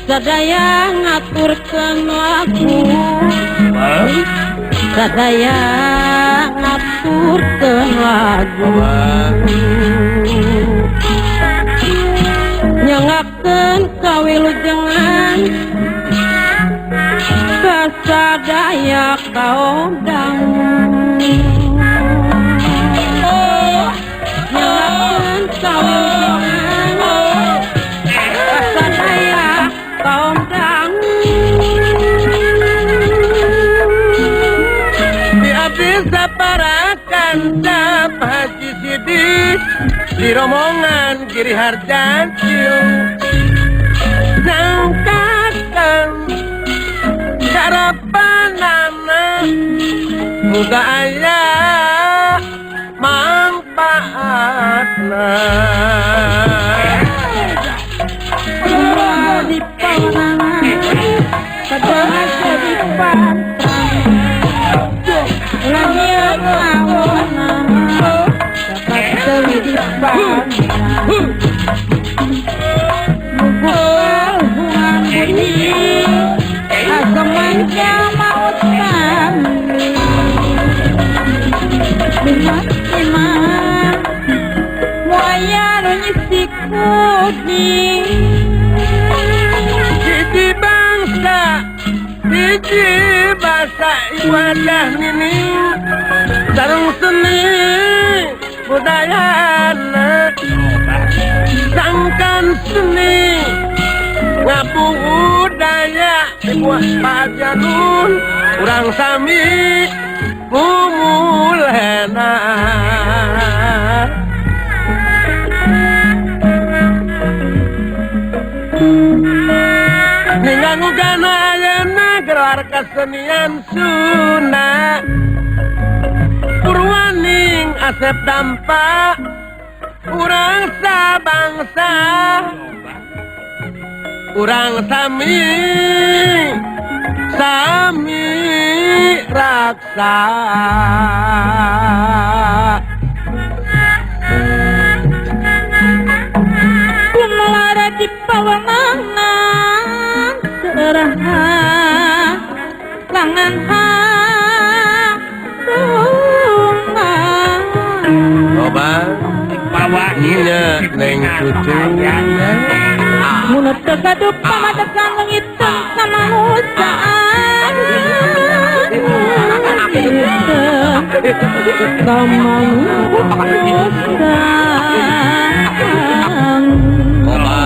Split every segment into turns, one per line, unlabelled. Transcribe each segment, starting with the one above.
Sadaya ngaturkeun lagu, sadaya ngaturkeun lagu, nyangakeun kawilujengan kasadaya kaondang, nyangakeun kawilujengan kasadaya kaondang.
Di abdi sapara kanca Haji Sidik di rombongan Giri Harjancil nangkakeun karapanana muga aya mangpaatna.
Di
Hiji bangsa, hiji basa ibadah nini, sareng seni budayana, sangkan seni ngabudaya buah pajanun urang sami mumulena. Ninggangugana ayeuna gelar kesenian Sunda, Purwaning Asep Dampak urang sabangsa, urang sami sami raksa.
Kumalara di pawenangan seraha langan hatuna.
Loba nya neng cucu
mun teu gaduh pamadegan leungiteun kamanusiaan, kamanusiaan.
Loba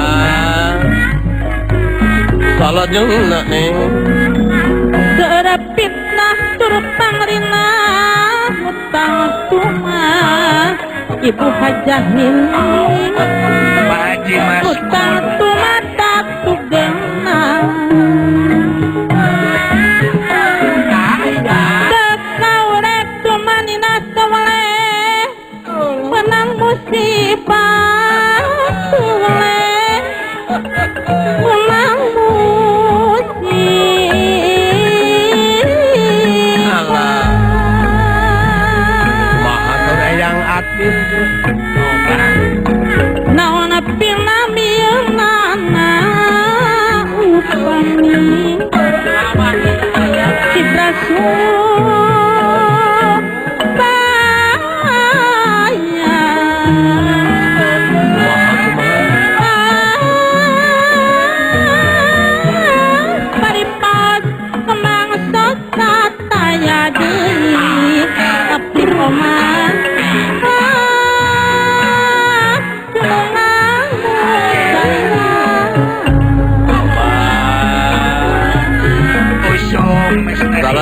salajengna neng
Seura fitnah tur pangrina hutang tumah Ibu Hajah Nining
Pak Haji Mas
hutang tumata tugengna tekaurek tumanina teweleh menang musibah teweleh menang musibah.
Maha yang atin.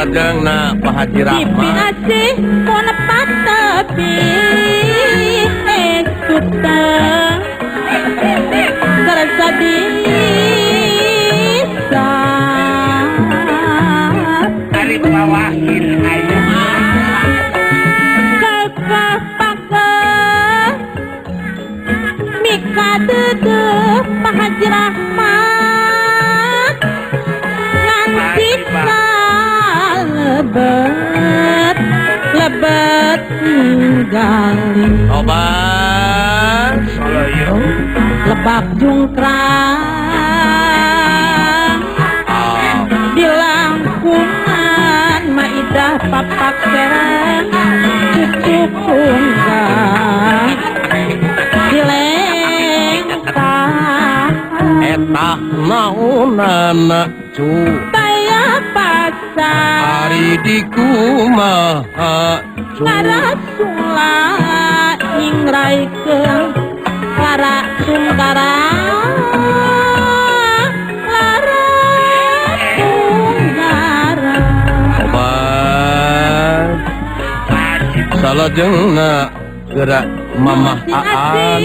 Salajengna Pak Haji Rahmat.
Pipi asih mun patepi esuteng kersa bisa.
Ari pawahir aya.
Kekeh pakeh mika dedeh Pak Haji Rahmat nganti lebet lebet ninggali.
Obat
lebak jungkrang dilangkungan maidah papak serang cucu pungkang dilengkang
eta naonana cu
taya pasar
ari di kumaha cu
karasula ngingraikeun lara tungkara lara tunggara.
Obat salajengna gerak Mamah Aan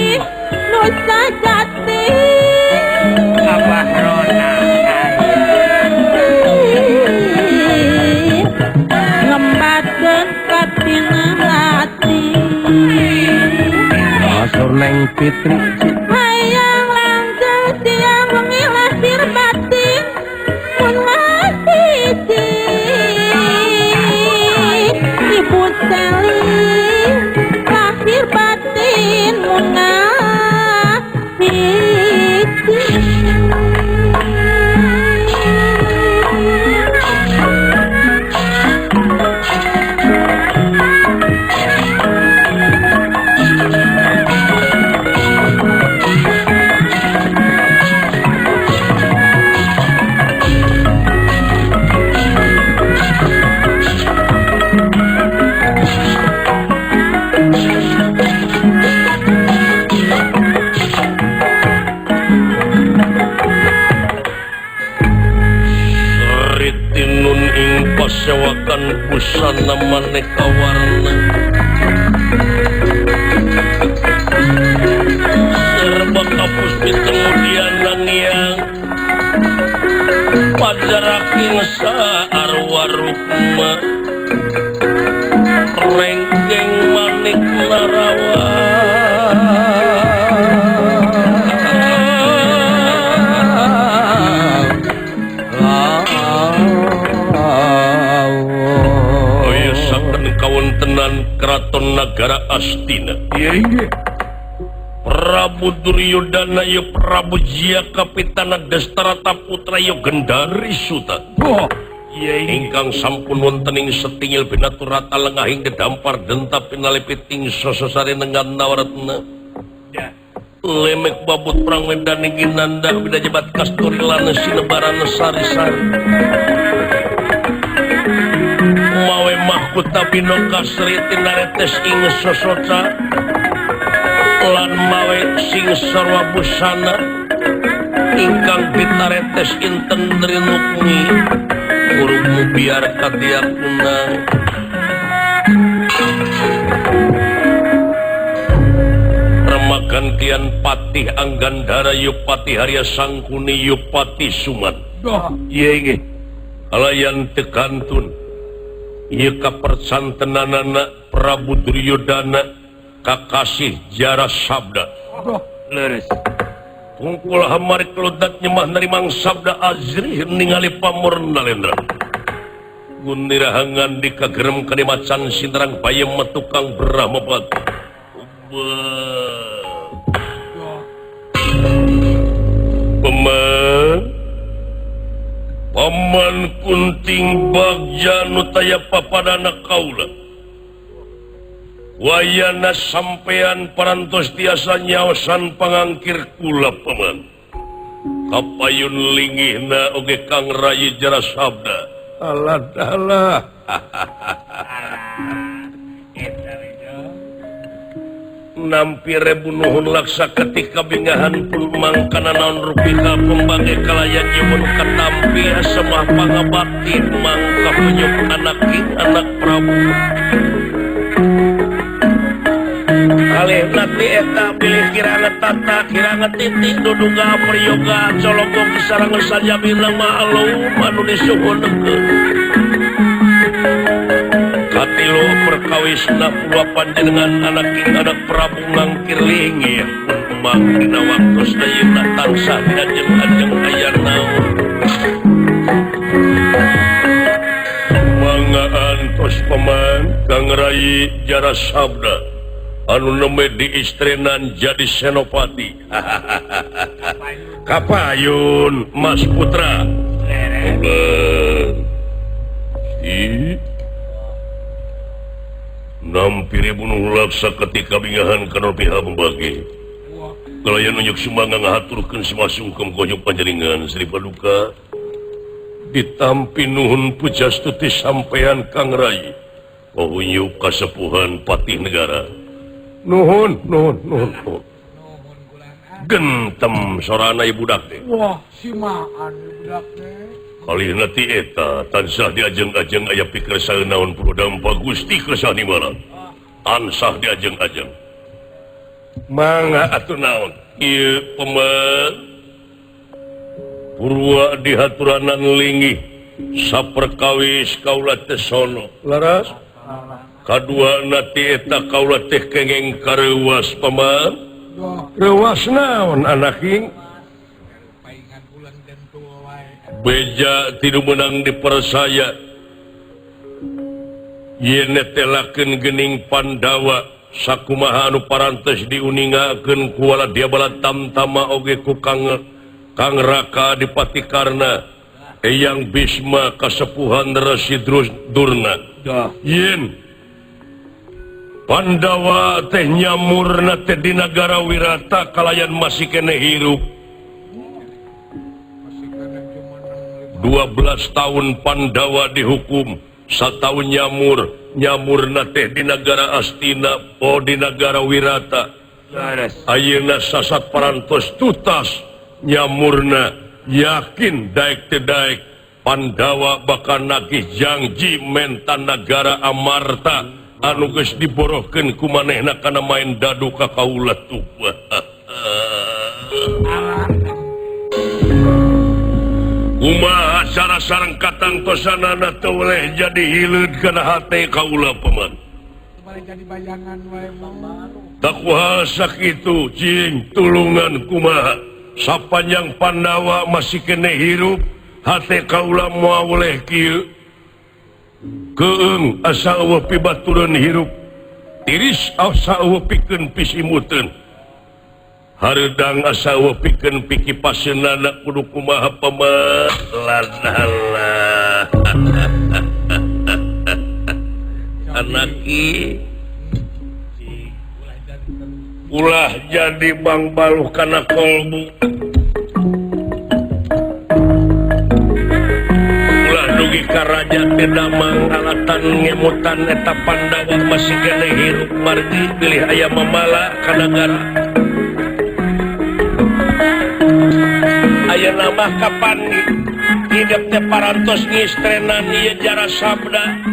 Nusa Jati
Abah Rona
ngembatkeun katina hati
Asur Neng Fitri
hayang langgeng siang wengi lahir batin mun hiji Ibu Seli lahir batin mun hiji.
Sewakan busana maneka warna serba kapus pitemudian naniang pajaraking saarwa rukma rengkeng manik narawa. Kawontenan Keraton Nagara Astina Prabu Duryodana ya Prabu Jaya Kapitana Destarata Putra ya Gendari Suta ingkang sampun wonten ing setingil binaturata lengahing dedampar denta pinalepiting sososari nengan nawaratna lemek babut perang medan ing ginanda bidajebat kasturi lan sinebaran sari-sari mawe mahkota binoka Sri tinaretes ing sosoca lan mawe sing sarwa busana ingkang pitaretes inten rinukmi kurungmu biar kadiakuna remagantian Patih Anggandara Yupati Harya Sangkuni Yupati Suman ieu kalayan tekantun ieu kapercantenanana Prabu Duryodana kakasih Jara Sabda. Leres. Tungkul hamari kelodat nyemah narimang sabda azrih ningali pamor nalendra. Gunirahangan di kagerem kanimacan sinterang bayem metukang brahmapat. Peman Paman Kunting Bagja nu taya papadana kaula. Wayana sampean parantos tiasa nyaosan pangangkir kula paman. Kapayun linggihna oge Kang Rayi Jara Sabda.
Alah dalah.
Nampi rebu nuhun laksa ketika bingahan pun mangkana naon rupika pembagi kalayan nyuwun katampi semah pangabakti mangka penyuk anak king anak Prabu. Kalih nati eta bilih kirana tata kirana titik duduga priyoga cologong sareng sajabina ma'lum anu disuhunkeun. Katilu perkawisna pula panjenengan anak king anak Prabu ngangkir linggih mang dina waktos ayeuna tansah diajeng-ajeng aya naon. Mangga antos paman Kang Rai Jara Sabda anu nembe diistrenan jadi senopati. Kapayun Mas Putra. Nampi ribu nuhun laksa ketika bingahan kana pihak membagi. Kalayan unjuk sumangga ngahaturkeun sumasungkem konyuk panjenengan Sri Paduka. Ditampi nuhun pujastuti sampean Kang Rai. Pahunyuk kasepuhan patih negara. Nuhun, nuhun, nuhun, nuhun. Gentem sorana ibu budak teh.
Wah, simaan budak teh.
Kalihna ti eta tansah diajeng-ajeng aya pikersa naon purudampa Gusti Kersa Nimala. Tansah diajeng-ajeng. Mangga atuh naon? Ieu pemen Purwa dihaturanan linggih saperkawis kaula teh sono. Laras? Kadua na ti eta kaula teh kengeng kareuwas paman. Reuwas naon anak ing? Beja tidu menang dipersaya yen netelakeun gening Pandawa sakumaha anu parantos diuningakeun ku wala diabala tamtama oge ku Kang Raka Dipati Karna Eyang Bisma kasepuhan Resi Durna. Yen Pandawa teh nyamurna teh di nagara Wirata kalayan masih kene hirup. 12 tahun Pandawa dihukum, satahun nyamur, nyamurna teh di nagara Astina, oh di nagara Wirata. Ayeuna sasat parantos tutas nyamurna, yakin daek teu daek Pandawa bakal nagih janji menta nagara Amarta anu geus diborohkeun ku manehna kana main dadu ka kaula tuh. Kumaha cara sareng katangtosanana teu weleh jadi hileud kana hate kaula paman.
Jadi bayangan wae
Takwa sakitu cing tulungan kumaha sapanjang Pandawa masih kene hirup hate kaula moal weleh kieu. Keung asa eueuh pibatureun hirup tiris asa eueuh pikeun pisimuteun. Hareudang asa eueuh pikeun pikipaseunana kudu kumaha paman. Ladalah. Anaki ulah jadi bang baluh kana kolbu. Ulah dugi ka raja teh damang alatan ngemutan eta Pandawa masih kene hirup margi bilih aya mamala ka nagara. Ayeuna mah kapan hidep teh parantos ngistrenan ieu Jara Sabda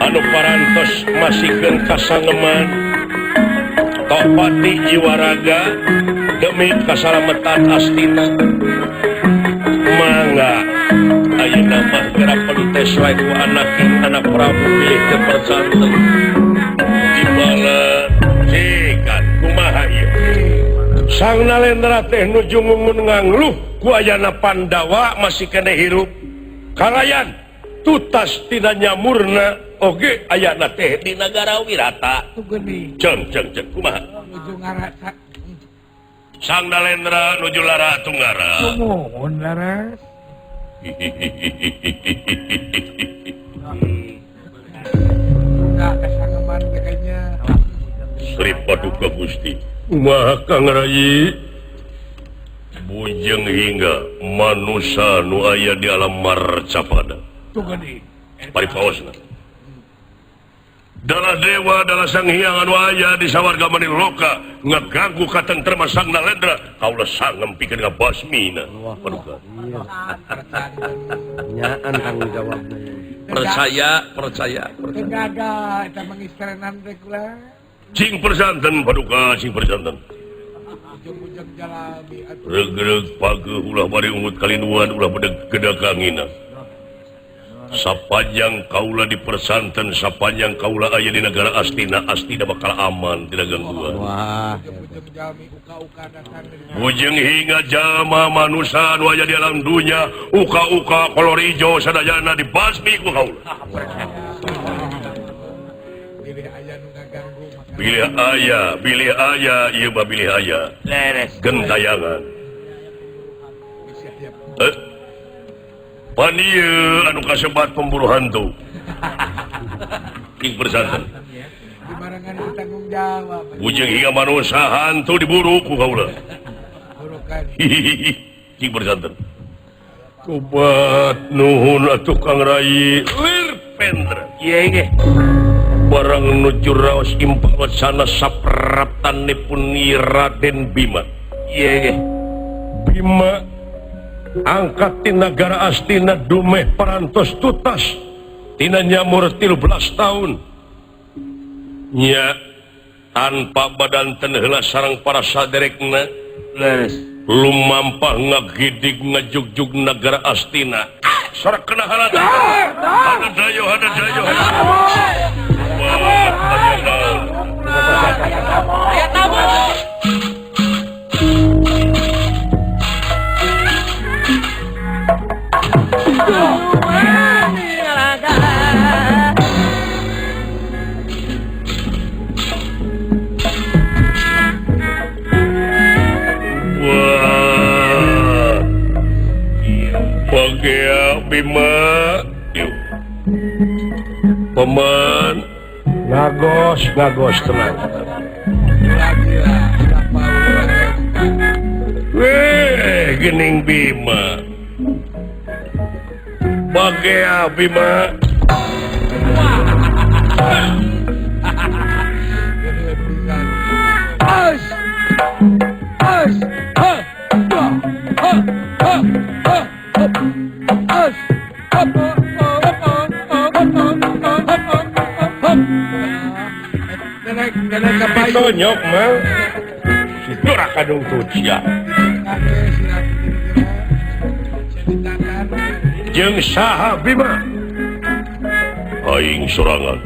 anu parantos masihkeun kasangeman topati jiwaraga demi kasalametan Astina. Mangga ayeuna mah geura pentes wae ku anak king anak Prabu bilih teu percanten dibala cikan kumaha ieu. Sang Nalendra teh nuju ngungun ngangluh ku ayana Pandawa masih kene hirup kalayan tutas tina nyamurna oge ayana teh di nagara Wirata. Ceng ceng ceng kumaha
nuju ngarasa
Sang Nalendra nuju lara tunggara.
Sumuhun laras. Enggak kesangeman kayaknya.
Sri Paduka Gusti Kumaha Kang Rai bujeng hingga manusa nu aya di alam marcapada. Paripaosna. Dalah dewa dalah sang hyang anu aya di sawarga maniloka ngaganggu katentreman sang nalendra kaula sangem pikeun ngabasmina. Paduka.
Nyaan tanggung jawabna.
Percaya, percaya, percaya.
Gagal eta mangistrenan teh kula.
Cing persanten paduka, cing persanten.
Ujung-ujung jalami atuh.
Regreg pageuh ulah bari ungut kalinuan ulah bedeg gedakanginan. Sapanjang kaula di persanten, sapanjang kaula aya di negara Astina, Astina bakal aman tidak gangguan.
Wah.
Bujeng hingga jalma manusia anu aya di alam dunya, uka-uka kolor ijo sadayana dibasmi ku kaula. Bilih aya, bilih aya, ieu mah bilih aya.
Leres.
Gentayangan. Pan ieu anu kasebat pemburu hantu. King persanten.
Dibarengan tanggung jawab.
Bujeng hingga manusia hantu diburu ku kaula.
Burukan.
King persanten. Kubat nuhun atuh Kang Rai lir pendra.
Ieu ge.
Barang nuju raos impawat sana sapraptanipun Raden Bima.
Ieu ge.
Bima angkat tina negara Astina dumeh parantos tutas tina nyamur 13 tahun nya tanpa badan ten heula sareng para saderekna
leres
lumampah ngagidig ngajugjug negara Astina sorak kena halata hana dayo hana dayo Wah, Bagea Bima, paman, ngagos ngagos tenang. Weh, gening Bima. Bagea Bima. Ditonyok mah. Si duraka dungtut sia. Jeung saha Bima? Aing sorangan.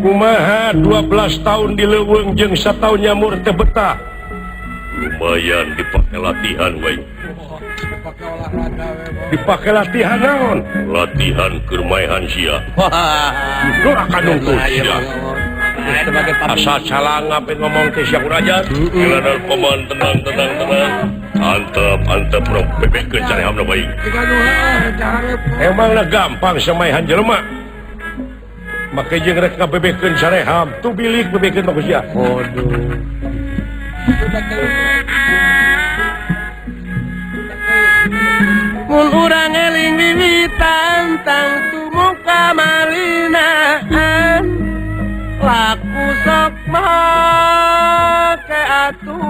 Kumaha 12 tahun di leuweung jeung sataun nyamur teu betah. Lumayan dipake latihan we. Dipake latihan naon? Latihan keur maehan sia. Duraka dungtut sia. Asa calanga pe ngomong ke sia kuraja. Gila paman tenang tenang tenang. Antep antep urang bebekeun carehamna baik. Emangna gampang samaehan jelema. Make jeung rek ngabebekeun careham, tuh bilik bebekeun mah ku sia.
Waduh.
Mun urang eling wiwitan tangtu muka malinaan. Laku sok make aturan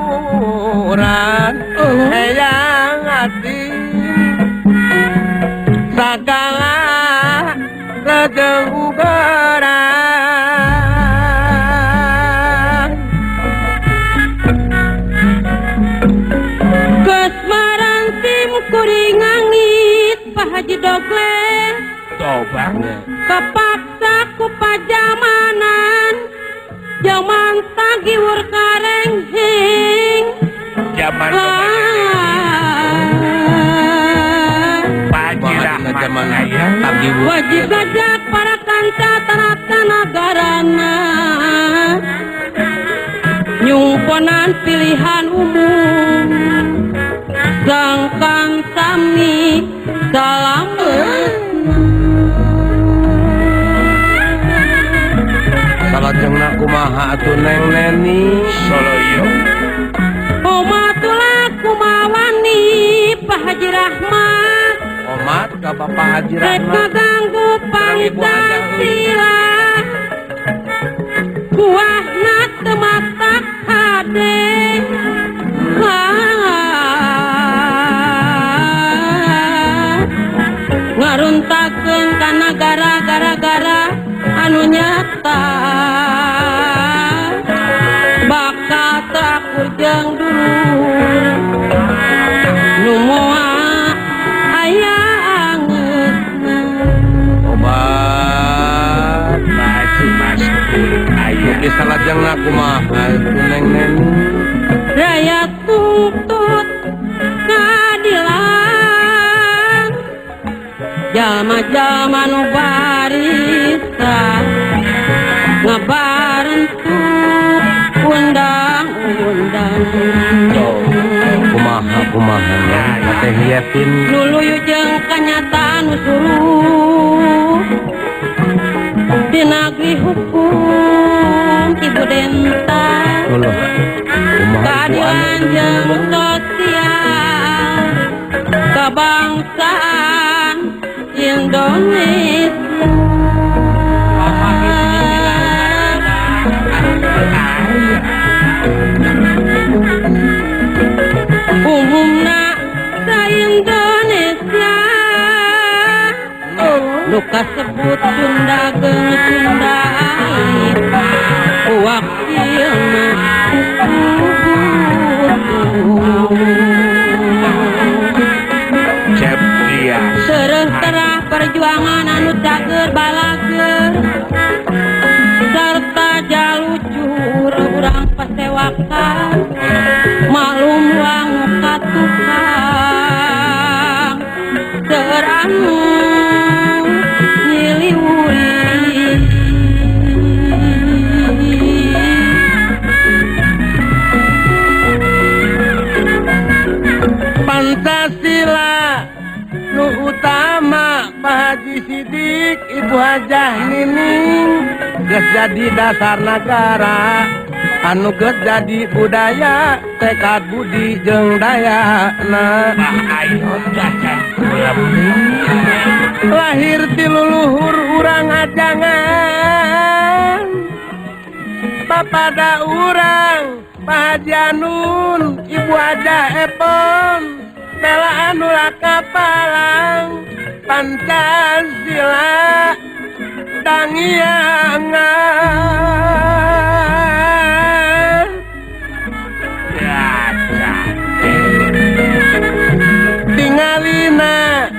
eyang ati sagala rejeng uberan Kasmaran sim kuring angit Pak Haji Dogle kepaksa ku pajamanan jaman tagiwur karenghing
jaman
wajib ngajak para kanca tarata nagarana nyumponan pilihan umum sangkang sami salam.
Salajengna kumaha atuh Neng Neni?
Salayo.
Omatullah kumawani Pak Haji Rahmat.
Omat ka Bapak Haji Rahmat.
Rek ngaganggu Pancasila. Buahna teu matak hade ngaruntakeun ka nagara gara-gara anu nyata bakal teu jeung dulur nu moal aya angeusna.
Obat
baju mas kulit aya
geus salajengna kumaha Neng Neni?
Rakyat tuntut keadilan jalma-jalma nu barisan ngabarentuk undang-undang.
Kumaha kumaha Teh Yetin
luluyu jeung kanyataan nu suruh dinagri hukum Ibu Denta keadilan jeung sosial kebangsaan Indonesia. Umumna sa Indonesia nu kasebut Sunda geung Sunda alit wakilna terang perjuangan anu cager balager serta jalucur urang pasewakan maklum wangu ka tukang seueur anu nyiliwuri.
Pancasila nu utama Pak Haji Sidik Ibu Hajah Nining geus jadi dasar nagara anu geus jadi budaya tekad budi jeung dayana. Lahir ti luluhur urang ajangan bapada urang Pak Haji Anun Ibu Hajah Epon bela anu lakapalang Pancasila dangiangan. Tingalina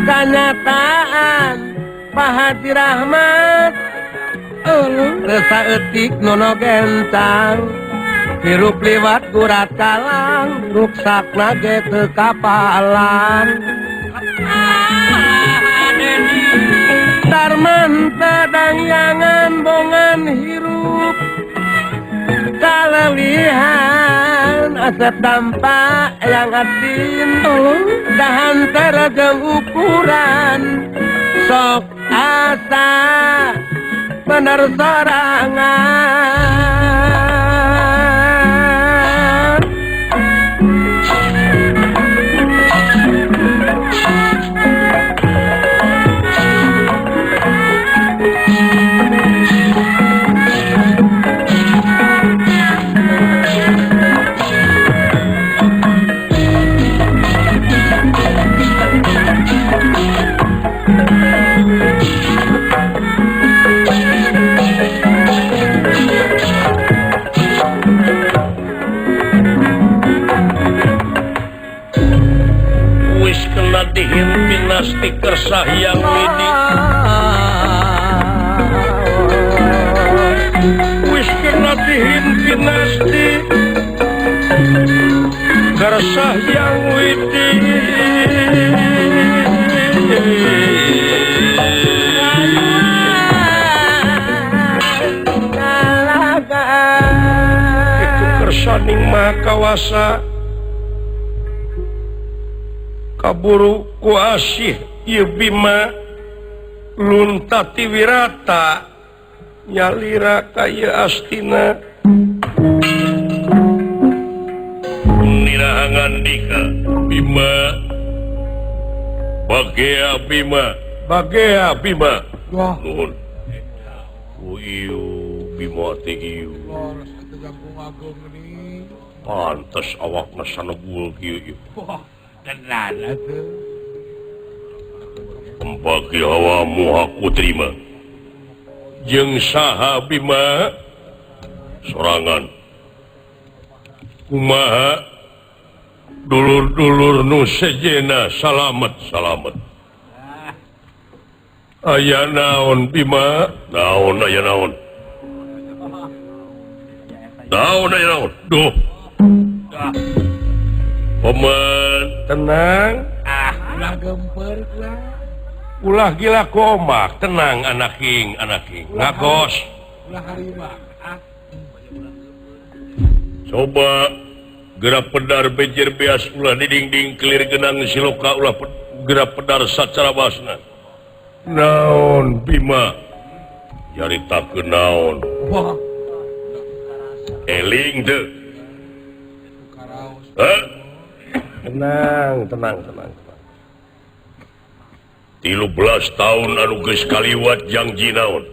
kanyataan Pak Haji Rahmat saeutik nono gencang hirup liwat gurat kalang ruksakna ge teu kapalang. Darman teu dangyangan bongan hirup kaleuwihan asep dampak yang atin dahan teu ukuran sok asa bener sorangan.
Dihimpinasti kersah yang widi wis kena dihimpinasti kersah yang widi itu kersaning maha kawasa kaburu ku asih ieu Bima luntati wirata nyalira ka ieu astina niraha ngandika Bima bagea Bima bagea Bima nuhun ku ieu Bima teh ieu.
Leres atuh jangkung ageung geuning.
Pantes awakna sanebul kieu ieu.
Wah, tenan atuh.
Pembagi hawamu aku terima. Jeung saha Bima? Sorangan. Kumaha? Dulur-dulur nu sejena salamet salamet. Aya naon Bima? Naon aya naon? Naon aya naon? Duh. Paman tenang.
Ah, ulah gemper ulah.
Ulah gila komak, tenang anaking, anaking. Ngagos.
Ulah harima. Ah.
Coba gerak pedar bejer beas ulah didingding kelir genang siloka ulah gerak pedar sacara basna. Naon Bima? Nyaritakeun naon?
Wah.
Eling teu. Hah? Tenang, tenang, tenang. 13 tahun anu geus kaliwat janji naon?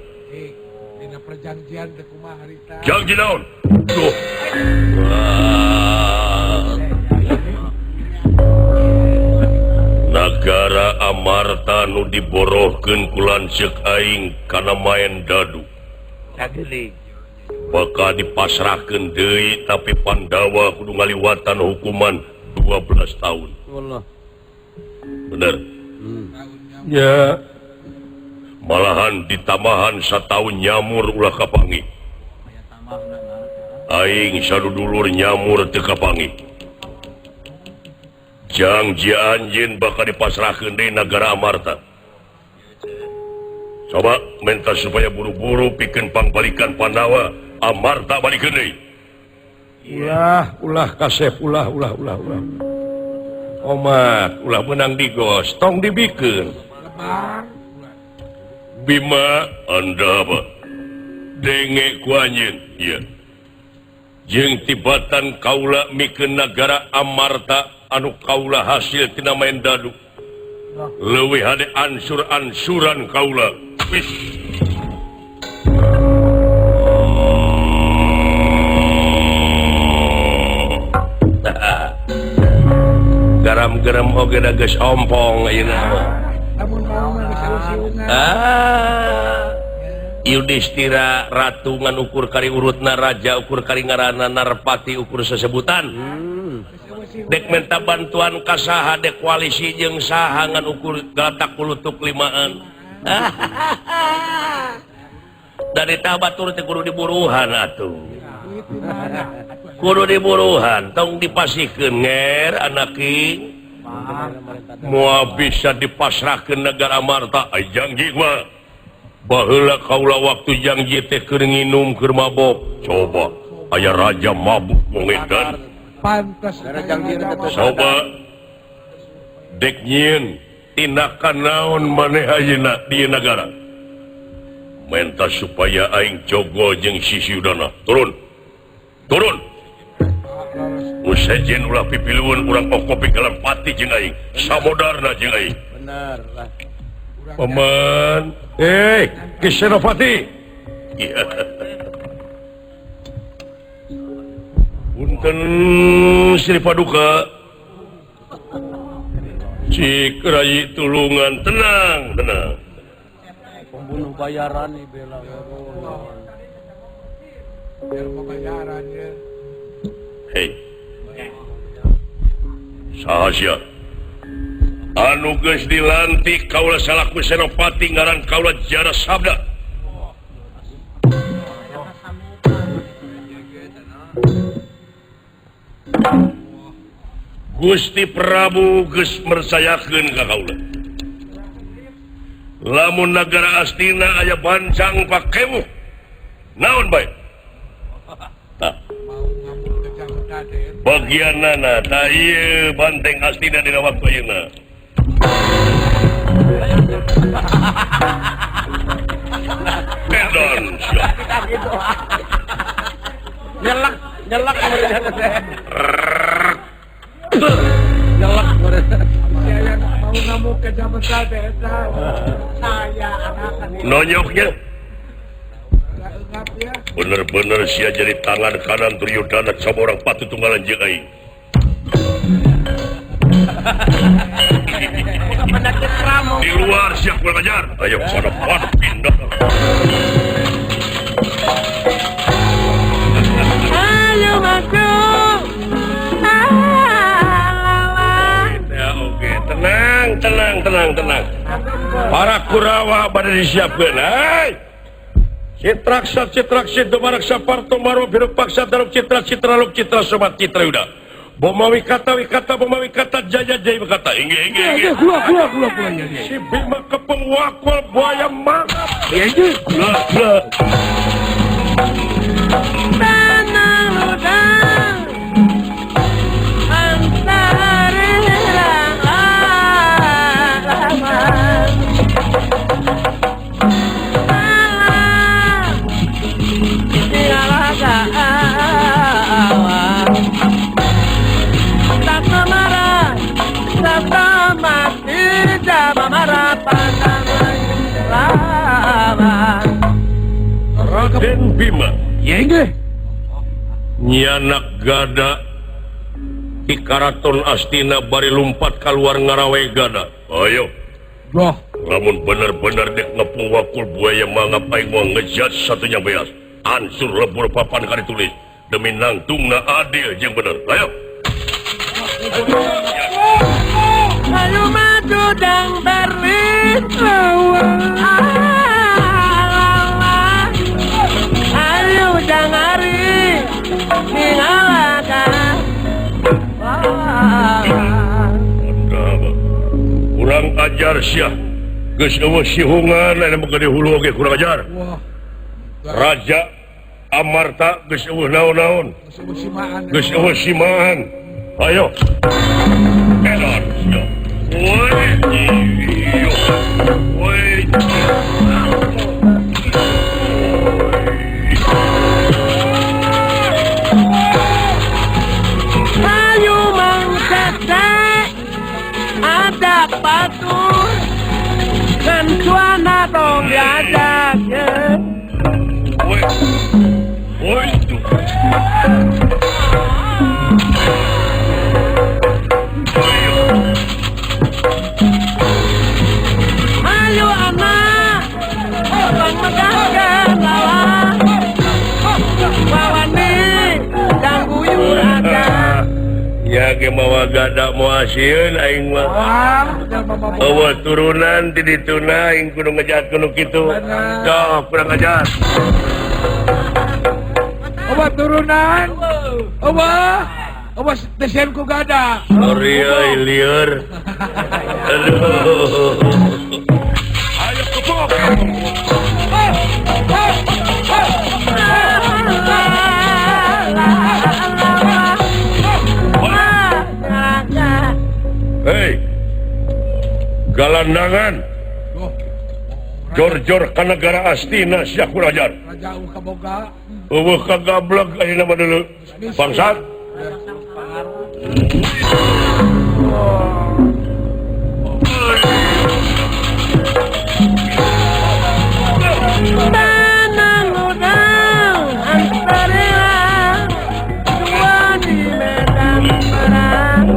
Dina perjanjian teh kumaha harita?
Janji naon? Duh. Nagara Amarta nu diborohkeun ku lanceuk aing kana maen dadu.
Sageling.
Bakal dipasrahkeun deui tapi Pandawa kudu ngaliwatan hukuman 12 tahun.
Wallah.
Bener. Ya. Malahan ditambahan satahun nyamur ulah kapangi. Aing sadudulur nyamur teu kapangi. Janji anjeun bakal dipasrahkeun deui nagara Amarta. Coba minta supaya buru-buru pikeun pangbalikan Pandawa Amarta balikeun deui. Ulah, ulah kasep, ulah, ulah, ulah, ulah. Omat, ulah menang digos, tong dibikeun. Bima, anda apa? Denge ku anjeun, ieu. Jeung tibatan kaula mikeun nagara Amarta anu kaula hasil tina main dadu. Leuwih hade ansur-ansuran kaula. Wis. Garam-garam oge da geus ompong ayeuna mah.
Lamun mau mah geus siungan.
Ah. Yudhistira ratu ngan ukur kari urutna raja ukur kari ngaranna narpati ukur sesebutan. Dek minta bantuan ka saha dek koalisi jeung saha ngan ukur galatak kulutuk limaan. Dari batur teh kudu diburuhan atuh. Kudu diburuhan tong dipasihkeun nger anaki. Moal bisa dipasrahkeun negara Amarta. Ai janji mah. Baheula kaula waktu janji teh keur nginum keur mabok. Coba aya raja mabuk mengedan.
Pantes
coba dek nyieun tindakan naon maneh ayeuna di nagara. Menta supaya aing jogo jeung si Suyudana. Turun. Turun. Usejen ulah pipilueun urang okopi galan pati jeung aing. Samodarna jeung aing.
Bener lah.
Paman, Ki Senopati. Iya. Punten Sri Paduka. Cik rai tulungan, tenang, tenang.
Pembunuh bayaran nih bela.
Biar bayaran ya.
Hei. Saha sia? Anu geus dilantik kaula salaku Senopati ngaran kaula Jara Sabda. Gusti Prabu geus mersayakeun ka kaula. Lamun nagara Astina aya bancang pakewuh. Naon bae? Tah. Bagianana tah ieu banteng Astina dina waktu ayeuna. Edan sia.
Nyelak, nyelak nyelak
saya mau ngamuk ke zaman teh eta. Saya anak
nonyoknya. Bener-bener sia jadi tangan kanan Duryodana coba orang patu tunggalan jeung aing. Di luar siap kurang ajar. Ayo pada pada pindah.
Ayo masuk.
Ya, oke, tenang, tenang, tenang, tenang. Para Kurawa pada disiapkan. Hai. Citraksa, citraksit, dumaraksa, parto, marwa, birupaksa, daruk, citra, citra, luk, citra, sobat, citra, yuda. Boma wikata, wikata, boma wikata, jaya, jaya, wikata. Ingge, ingge, ingge.
Keluar, keluar, keluar, keluar.
Si Bima kepeng wakul buaya mangap.
Iya,
keluar, keluar.
Tanah ludang, antara laman. Malam,
Raden Bima
Yenge
nyanak gada di Karaton Astina bari lumpat keluar ngarawe gada. Ayo.
Wah,
lamun bener-bener dek ngepung wakul buaya mangap aing moal ngejat satunya beas. Ansur lebur papan kari tulis demi nangtungna adil jeung bener. Ayo.
Ayo maju dang berlin. Ayo jangari ningalakan.
Kurang ajar sia. Geus eueuh sihungan aya mah gede hulu oge kurang ajar. Raja Amarta geus eueuh naon-naon. Geus eueuh simaan. Ayo. Edon sia. Woi. Woi.
Ayo mangkate ada patur dan suana dong diajak.
Woi. Woi.
Ayo anak orang megahkan lawan wawani dan guyur ada.
Ya ge mawa gada moal sieun aing mah. Eueuh turunan ti dituna aing kudu ngejat kudu kitu. Doh kurang ajar.
Eueuh turunan. Eueuh. Eueuh desen ku gada.
Sorry euy lieur. Aduh. Ayo kepok. Hei, galandangan, jor-jor ka negara Astina sia kurang ajar. Eueuh kagablek ayeuna mah dulu. Bangsat.
Tanah ludang antara dua di medan perang.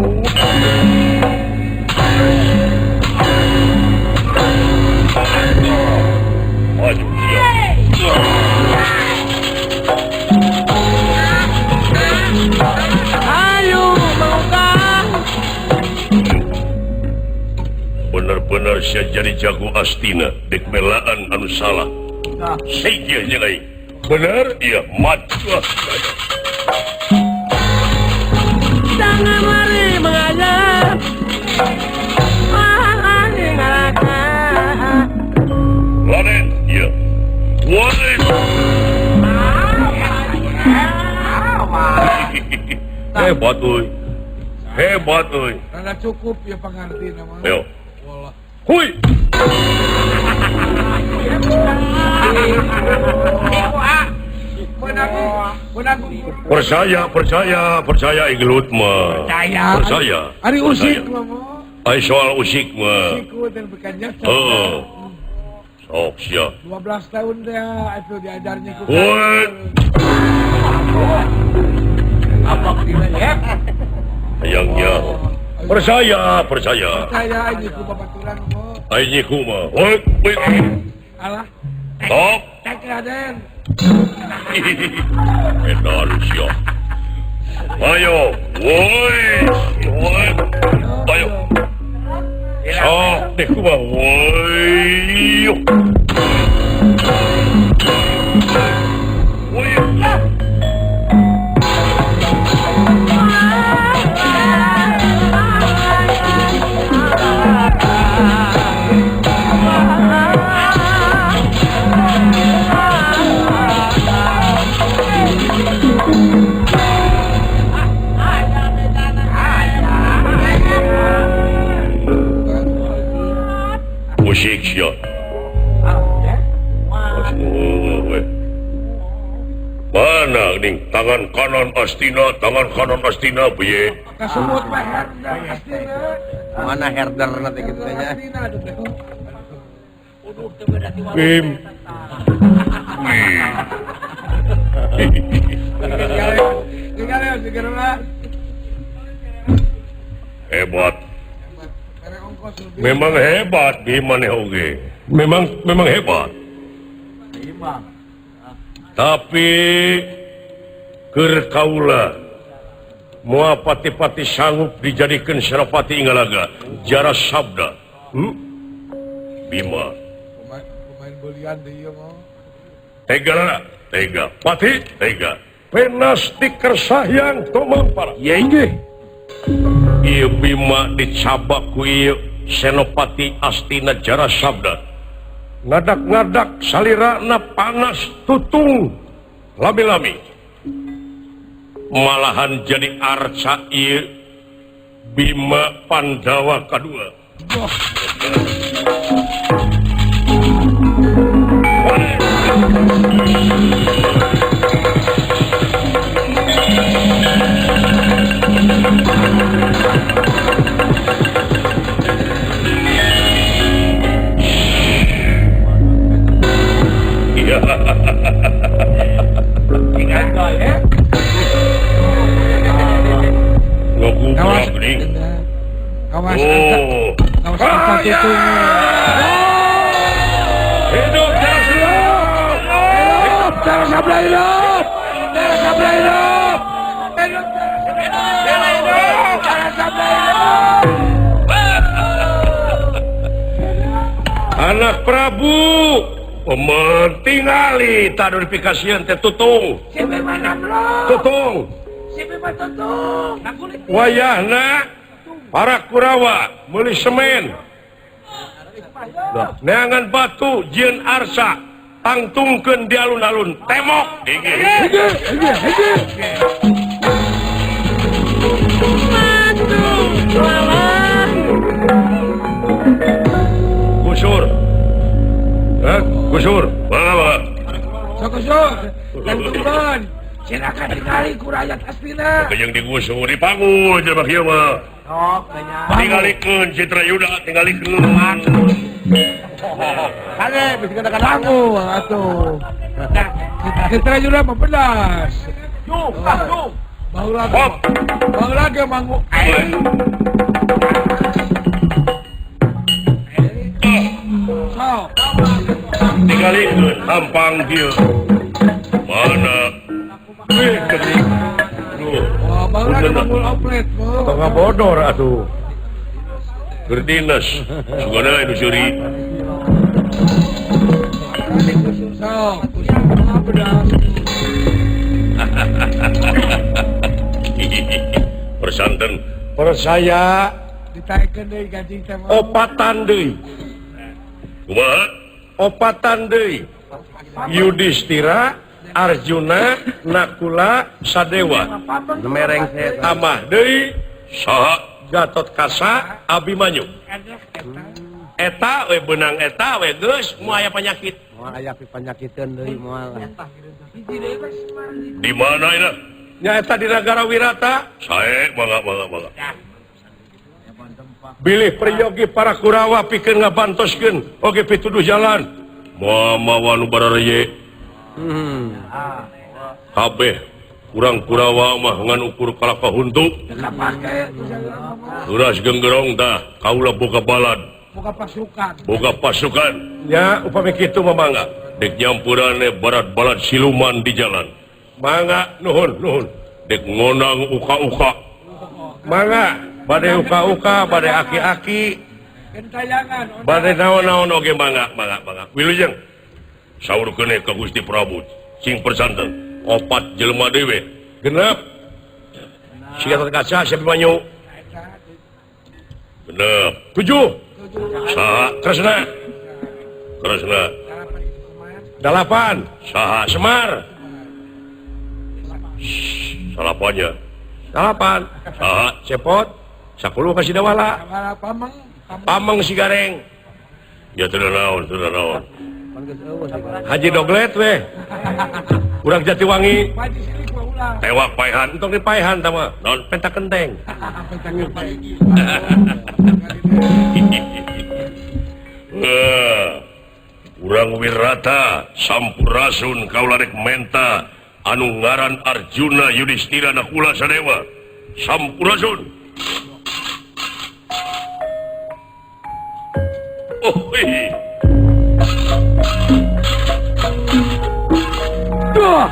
Ayo maukah.
Bener-bener sia jadi jago Astina dek melaan anu salah. Segia jeung aing. Bener iya maju.
Jangan lari mengajar. Lari ngalahkan.
Raden, iya. Woi. Hebat euy. Hebat euy.
Rada cukup ya pangarti nama.
Ayo. Hui. Percaya, percaya, percaya iglut mah.
Percaya.
Percaya.
Ari usik mah.
Ai soal usik mah. Heeh. Sok sia.
12 tahun teh atuh diajarnya ku.
Apa ya?
Hayangnya. Percaya, percaya.
Percaya aing ku babaturan mah.
Aing kumaha? Woi,
Alah.
Top.
Tek Raden.
Edan sia. Ayo, woi, woi. Ayo. Sok deh kumaha? Woi. Woi. Musik sia. Mana ning tangan kanan Astina, tangan kanan Astina piye?
Kasebut mah herder Astina.
Mana herder nanti kitu nya.
Bim. Hebat. Memang hebat di mana oge. Memang hebat. Tapi keur kaula moal pati-pati sanggup dijadikeun Senopati Ingalaga jara sabda. Bima.
Pemain belian deui ieu mah.
Tega, tega. Pati, tega. Penas dikersahyan tumampar.
Ye inggih.
Ieu Bima dicabak ku ieu Senopati Astina jara sabda. Ngadak-ngadak salirana panas tutung lami-lami. Malahan jadi arca ieu Bima Pandawa kadua.
Kawas kawas tutung.
Hidup
hidup cara sabda hidup. Cara sabda hidup. Hidup cara sabda hidup.
Anak Prabu pementingali tadurifikasian teh tutung.
Si Bima namlo.
Tutung.
Si Bima tutung.
Wayahna para Kurawa meuli semen. Neangan batu jieun arsa tangtungkeun di alun-alun temok. Gusur. Gusur. Mangga.
Sok gusur. Tangtungkeun. Silakan digali ku rakyat Astina.
Yang digusur dipanggul jelema kieu mah. Tinggalikeun Citra Yuda, tinggalikeun.
Kade bisa katakan
panggul atuh. Citra Yuda mah pedas.
Yuh, yuh.
Baheula baheula ge manggu. Sok.
Tinggalikeun hampang kieu. Mana? Wih, geuning.
Wah, baheula ge manggul oplet.
Tong bodor atuh. Keur dinas, sugana anu seuri.
Sok, mah pedas.
Persanten percaya
ditaekeun deui gaji teh mah.
Opatan deui. Kumaha? Opatan deui. Yudhistira, Arjuna, Nakula, Sadewa.
Mereng
tambah deui saha Gatot Kaca, Abimanyu. Eta we beunang eta we geus moal aya penyakit.
Moal aya panyakiteun deui moal.
Di mana ina? Nya eta di Nagara Wirata. Sae mangga mangga mangga. Bilih peryogi para Kurawa pikeun ngabantoskeun oge pituduh jalan. Moal mawa nu barareye. Kabeh urang Kurawa mah ngan ukur kalaka huntu. Uras genggerong tah kaula boga balad.
Boga pasukan.
Boga pasukan.
Ya, upami kitu mah mangga.
Dek nyampurane barat-barat siluman di jalan.
Mangga nuhun nuhun.
Dek ngonang uka-uka.
Mangga bade uka-uka, bade aki-aki.
Gentayangan.
Bade naon-naon oge mangga, mangga, mangga. Wilujeng. Saur keneh ka Gusti Prabu sing persanten. Opat jelema dewe.
Genep. Siga kaca siapa banyu.
Genep.
7.
Saha Kresna. Kresna.
8.
Saha Semar. Salapannya.
8.
Saha
Cepot. 10 ka Sidawala.
Pameng.
Pameng si Gareng.
Ya teu naon, teu naon.
Haji Doglet weh. Urang Jatiwangi.
Tewak paehan,
entong di paehan tah mah.
Naon
penta kenteng.
Urang Wirata sampurasun kaula rek menta anu ngaran Arjuna Yudhistira Nakula Sadewa. Sampurasun. Oh, hei.
Duh.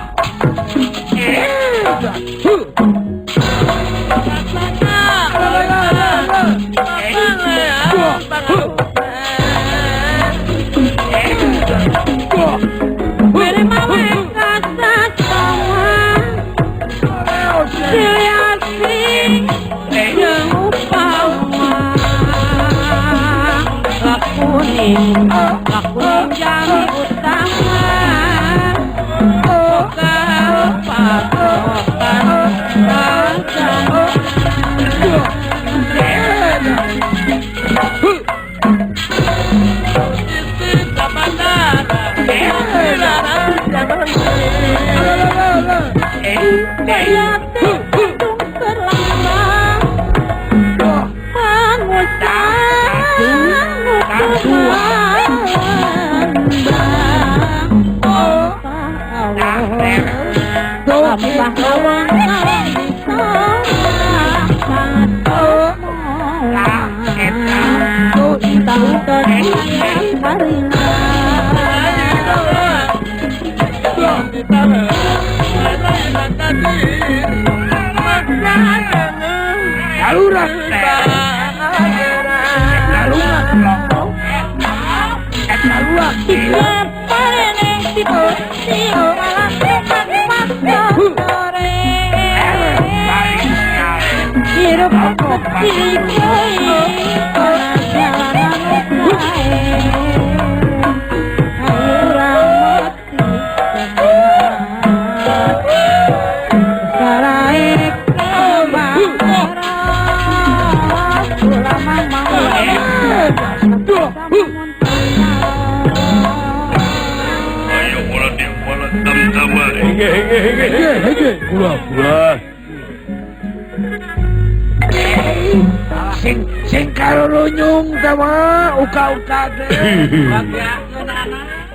Sing karulunyung teh mah uka-uka teh.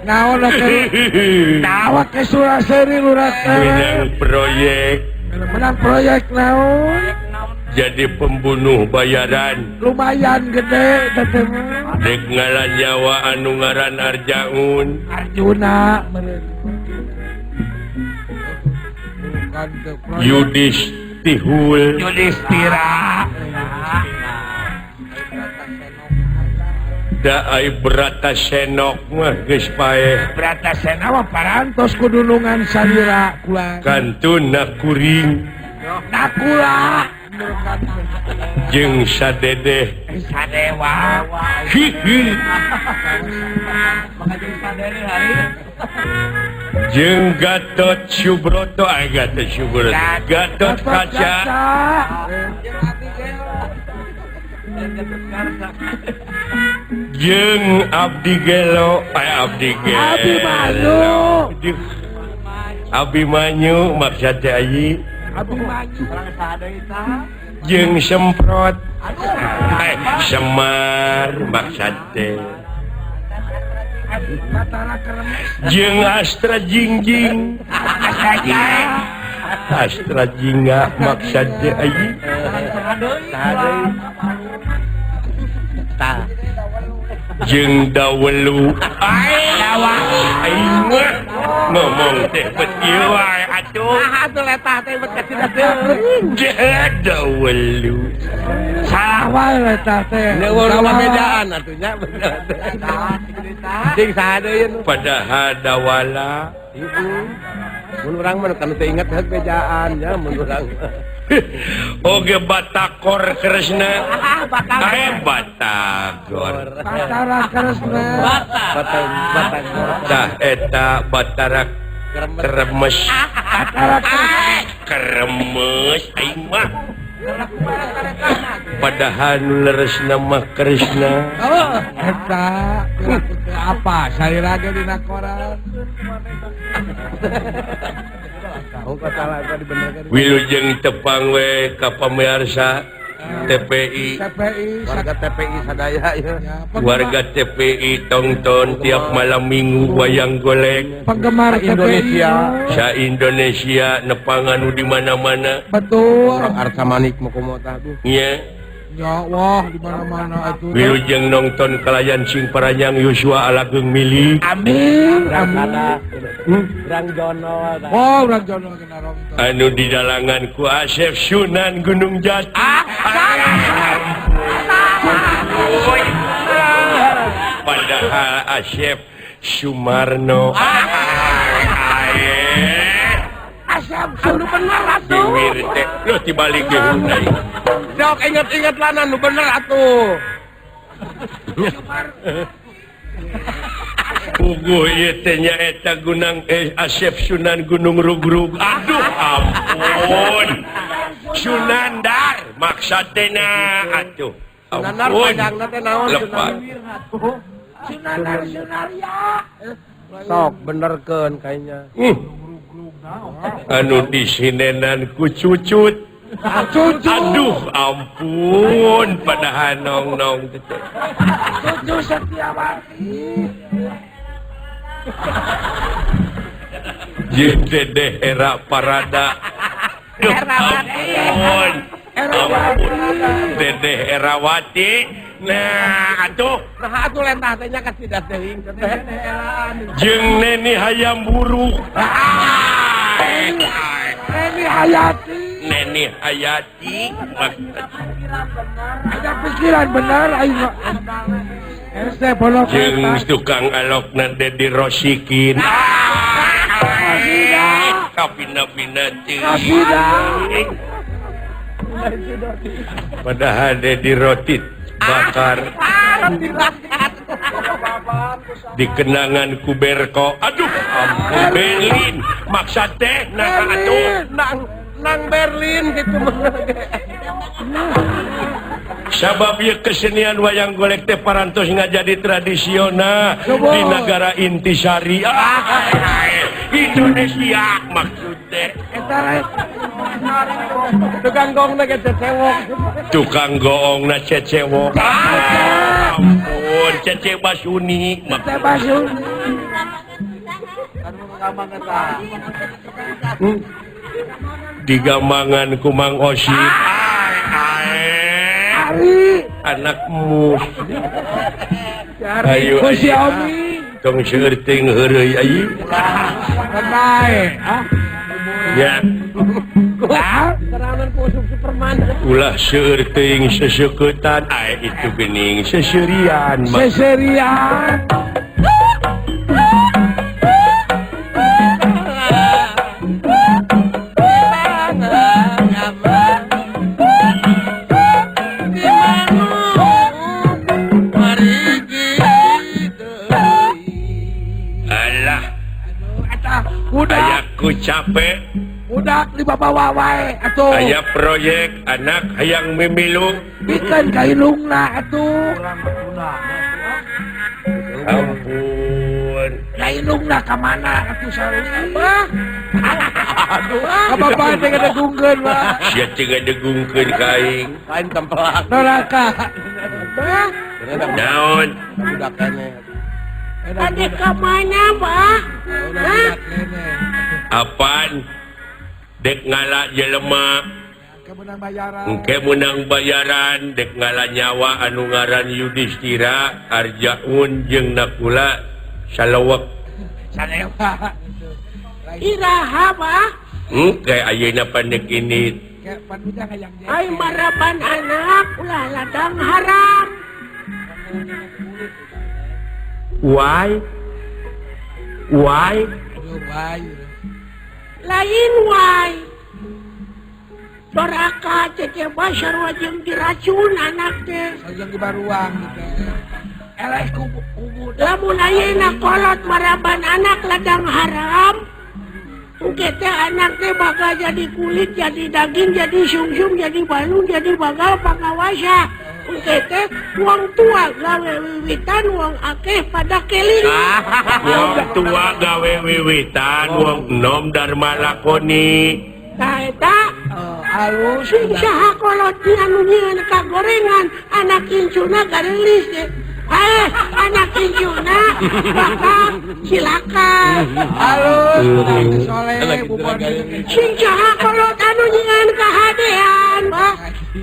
Naon nawa ke Suraseri lurah teh.
Menang proyek.
Menang proyek naon?
Jadi pembunuh bayaran.
Lumayan gede teh mah.
Dek ngalan nyawa anu ngaran Arjaun.
Arjuna meureun.
Yudhistihul.
Yudhistira.
Da ai Bratasenok mah geus paeh.
Bratasena mah parantos kudunungan salira kula.
Kantun nakuring.
Nakula.
Jeung sadedeh.
Sadewa.
Hihi. Jeung Gatot Subroto, ai Gatot Subroto. Gatot Kaca. Jeung Abdi Gelo, ai Abdi Gelo.
Abimanyu.
Abimanyu maksud teh ayi.
Abimanyu. Urang saha deui tah?
Jeung Semprot. Semar maksud teh.
Batara Kremes
jeung Astra Jingjing Astra Jingga maksad teh aing jeung dawelu aing mah ngomong teh bet ieu wae atuh
atuh letah teh bet kasih teuing
dawelu
salah wae letah teh
leuweung bedaan atuh nya bener teh cing saha deui
padahal dawala
mun urang mah kan teu inget heug bejaan nya mun urang
oge Batagor Kresna Batagor
Batara Kresna
Batagor
tah eta Batara Kremes
Batara
Kremes aing mah padahal nu leresna mah Kresna
oh eta apa salira ge dina koran
Wilujeng tepang we ka pamirsa TPI
warga TPI sadaya ya.
Warga TPI tonton tiap malam Minggu wayang golek
penggemar
Indonesia
sa Indonesia nepangan nu di mana-mana
betul
Arsa Manik mau kumaha tah
nya
ya wah di mana-mana atuh
wilujeng nonton kalayan sing paranyang Yosua alageung milik
amin amin
Urang Jono
oh urang Jono kena nonton
anu di dalangan ku Asep Sunan Gunung Jati padahal Asep Sumarno
Asep anu bener atuh
biwir teh loh dibalik ge hunai
Dok inget-inget lana nu bener atuh
puguh ieu teh nyaeta Gunung Asep Sunan Gunung Rugrug aduh ampun Sunandar maksad teh na atuh
Sunandar panjangna teh naon
lepat
Sunandar Sunaria
sok benerkeun kayaknya
anu disinenan ku cucut aduh ampun padahal nong-nong
Cucu Setiawati
jeung Dedeh Era Parada ampun Dedeh Erawati nah atuh
nah atuh lentah teh nya kasih teuing teh
jeung Neni Hayam Buruk
Neni Hayati
Neni Hayati
ada pikiran benar ayo
jeung tukang alokna Dedi Rosikin kapina-pina teuing padahal Dedi roti bakar dikenangan ku Berko aduh ampun Berlin maksad teh nah atuh
nang Berlin gitu
sabab ieu kesenian wayang golek teh parantos ngajadi tradisional di negara intisari Indonesia maksud teh
tukang goongna ge cecewok
tukang goongna cecewok ampun Cece Basuni
Cece Basuni
digamangan ku Mang Osip anakmu ayo tong seueur teuing heureuy ayi ya ulah seueur teuing seseuketan ae itu geuning seserian
seserian
Ayaku capek
budak dibawa wae atuh
aya proyek anak hayang mimilu
bikeun ka ilungna atuh
ampun
ka ilungna ka mana atuh sarua aduh ka bapak teh ngadegungkeun mah
sia teh ngadegungkeun ka aing
lain tempelak
neraka
naon
budak keneh
Ade ka mana, Pak? Hah?
Apaan? Dek ngala jelema. Engke menang bayaran dek ngala nyawa anu ngaran Yudhistira Arjaun jeung Nakula salewek.
Salewa.
Iraha, Pak?
Engke ayeuna pandek ini.
Ai maraban anak ulah ladang haram.
Why? Why?
Lain why. Doraka cece basar wajeng diracun anak teh.
Sajeng dibaruang gitu. Eleh kubu.
Lamun ayeuna kolot maraban anak ladang haram. Engke teh anak teh bakal jadi kulit, jadi daging, jadi sungsung, jadi balung, jadi bagal pangawasa. Engke teh wong tua gawe wiwitan, wong akeh pada keling.
Wong tua gawe wiwitan, wong enom dharma lakoni.
Tah eta
alus
sing saha kolot anu nyieun kagorengan, anak incuna garelis teh. Anak incuna bakal cilaka.
Halus soleh bubon.
Sing saha kolot anu nyieun kahadean, Pak.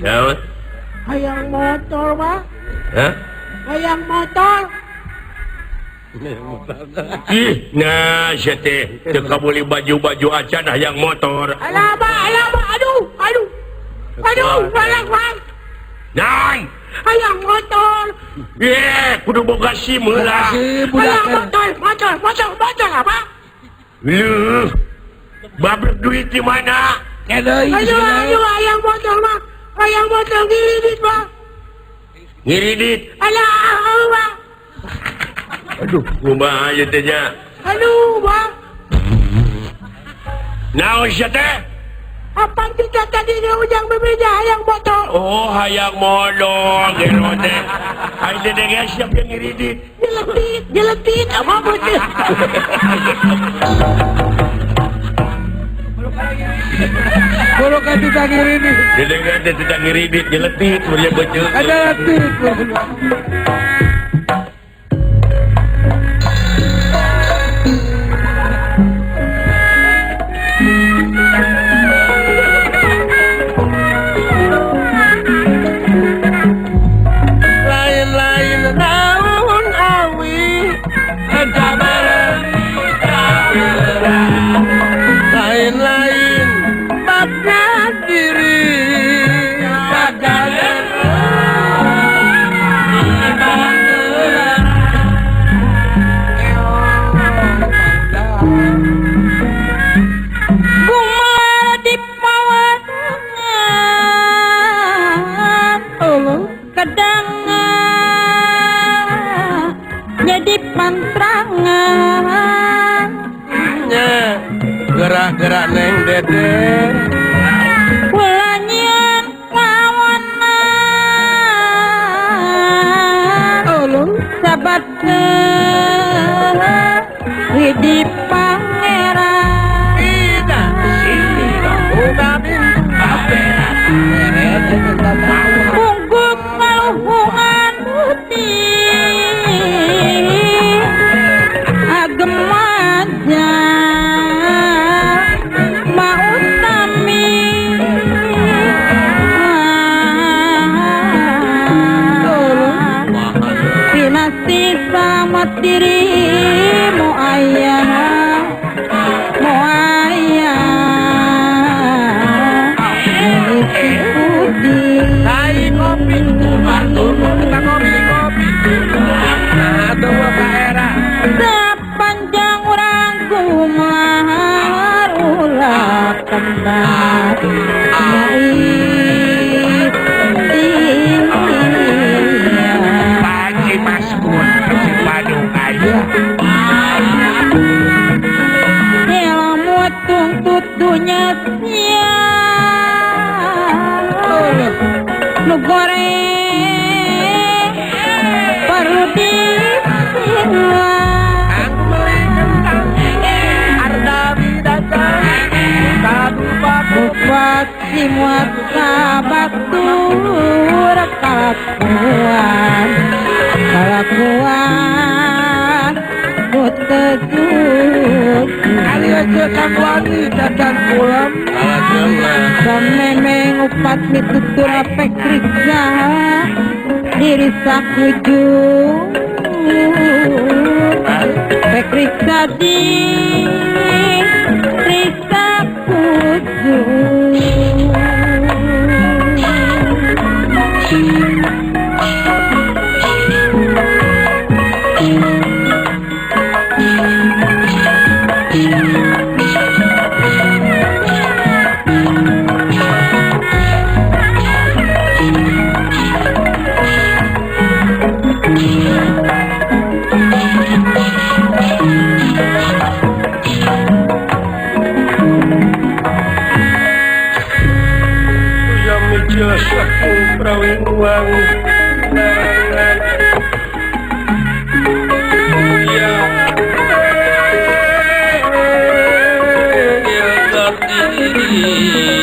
Naon?
Hayang motor, Pak.
Hah?
Hayang motor.
Ih, nah sia teh teu kabuli baju-baju acan hayang motor.
Alah, Pak, alah, Pak. Aduh, aduh. Aduh, balak, Pak.
Naon?
Hayang motor.
Ye, kudu boga SIM heula.
Hayang motor, motor, motor, motor apa?
Leuh. Babrek duit di mana?
Aduh, aduh, hayang motor mah. Hayang motor ngiridit, Pak.
Ngiridit.
Alah, Pak.
Aduh, kumaha ieu teh nya?
Aduh, Pak.
Naon sia teh?
Apa kita tadi ujang bebeja hayang motor?
Oh, hayang motor gero teh. Ai teh geus siap yang ngiridit.
Nyeletit, nyeletit apa betul?
Bulu ka tidak ngiridit.
Dedengan teh tidak ngiridit, nyeletit mun beuteung.
Nyeletit.
Gerak-gerak neng dede
ulanyian kawanan sabat di pangeran pungguk kaluhungan putih agem aja sama dirimu ayah, mu ayah budi.
Tai kopi kopi kopi
sepanjang orang kumar ulah kembang. Ilmu tuntut dunya nu goreng perlu disilang.
Aku beli kentang harga bidadari
Bupati muat kabatur kalakuan kalakuan
Teu kang wani cacan ulam.
Samemeng upat mitutur apek riksa diri sakujur pek riksa diri sakujur.
Ya.